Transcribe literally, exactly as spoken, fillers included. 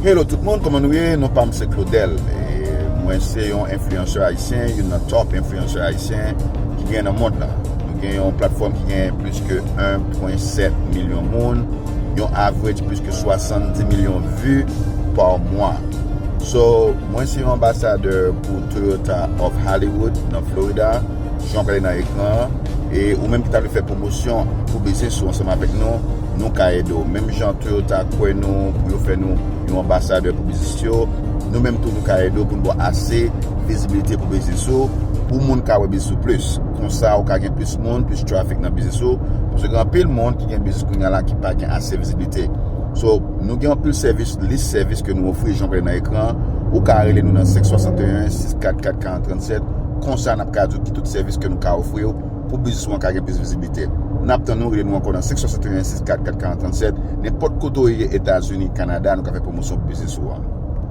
Hello tout moun, kòman nou ye? Non pa m se Claudel. E mwen se yon enfliyansè ayisyen, youn nan top enfliyansè ayisyen ki gen nan mond lan. Nou gen yon platfòm ki gen plis ke en pwen sèt milyon moun, yon average plis ke swasanndis milyon vi pa mwa. So, mwen se yon anbasadè pou Toyota of Hollywood nan Florida. Jan w gade nan ekran an, e ou menm ki ta vle fè pwomosyon pou biznis ou ansanm avèk nou, nou ka ede w. Menm jan Toyota kwè nou pou yo fè nou yon anbasadè pou biznis yo, nou menm tou nou ka ede w pou n ba w ase vizibilite pou biznis ou, pou moun ka wè biznis ou plis. Konsa ou ka gen plis moun, plis traffic nan biznis ou, paske gen anpil moun ki gen biznis kounye a la ki pa gen ase vizibilite. So, nou gen anpil sèvis, lis sèvis ke nou ofri, jan w gade nan ekran an. Ou ka rele nou nan senk swasanteyen, sis kat kat, karant trannsèt. Konsa, n ap ka di w ki tout sèvis ke nou ka ofri w pou biznis ou an ka gen plis vizibilite. N ap tann ou, rele nou ankò nan senk swasanteyen, sis kat kat, karant trannsèt. Nenpòt kote w ye, Etazini, Kanada, nou ka fè pwomosyon pou biznis ou an.